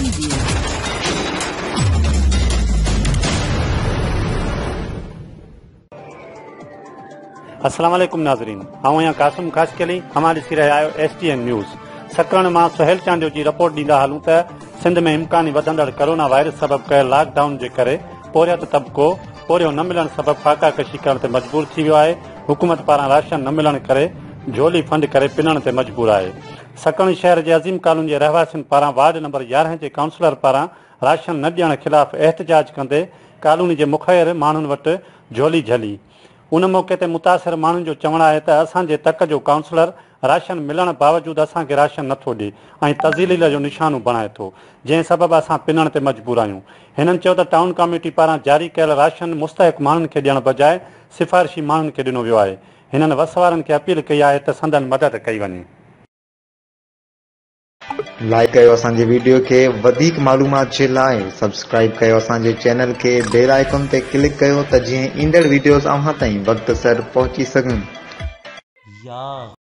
Media. السلام عليڪم ناظرين آئون آهيان قاسم خاصخيلي اوهان ڏسي رهيا آهيو S T N news Sakrand مان سهيل چانڊيو جي رپورٽ ڏيندا هلون ته سنڌ ۾ امڪاني وڌندڙ ڪرونا وائرس سبب ڪيل لاڪ ڊائون جي ڪري پورهيت طبقو پورهيو نه ملڻ سبب فاقا ڪشي ڪرڻ تي مجبور ٿي ويو آهي حڪومت پاران راشن نه ملڻ ڪري جهولي فنڊ ڪري پنڻ تي مجبور آهي سڪرنڊ شهر جي عظيم ڪالوني جي رهواسين پاران وارڊ نمبر 11 جي ڪائونسلر پاران راشن نه ڏيڻ خلاف احتجاج ڪندي ڪالوني جي مخير ماڻهن وٽ جهولي جهلي. ان موقعي تي متاثر ماڻهن جو چوڻ آهي ته اسان جي تڪ جو ڪائونسلر راشن ملڻ باوجود اسان کي راشن نه ٿو ڏي ۽ تذليل جو نشانو بڻائي ٿو جنهن سبب اسان پنڻ تي مجبور آهيون. هنن چيو ته ٽائون ڪاميٽي پاران جاري ڪيل راشن مستحق ماڻهن کي ڏيڻ بجاء سفارشي ماڻهن کي ڏنو ويو آهي. هنن وس وارن کي اپيل ڪئي آهي ته سندن مدد ڪئي وڃي. لائيڪ ڪيو اسان جي ويڊيو کي وڌيڪ معلومات جي لاء سبسڪرائيب ڪيو اسان جي چينل کي بيل آئيڪن تي ڪلڪ ڪيو ته جيئن ايندڙ ويڊيوز اوهان تائين وقت سر پهچي سگهن. يا.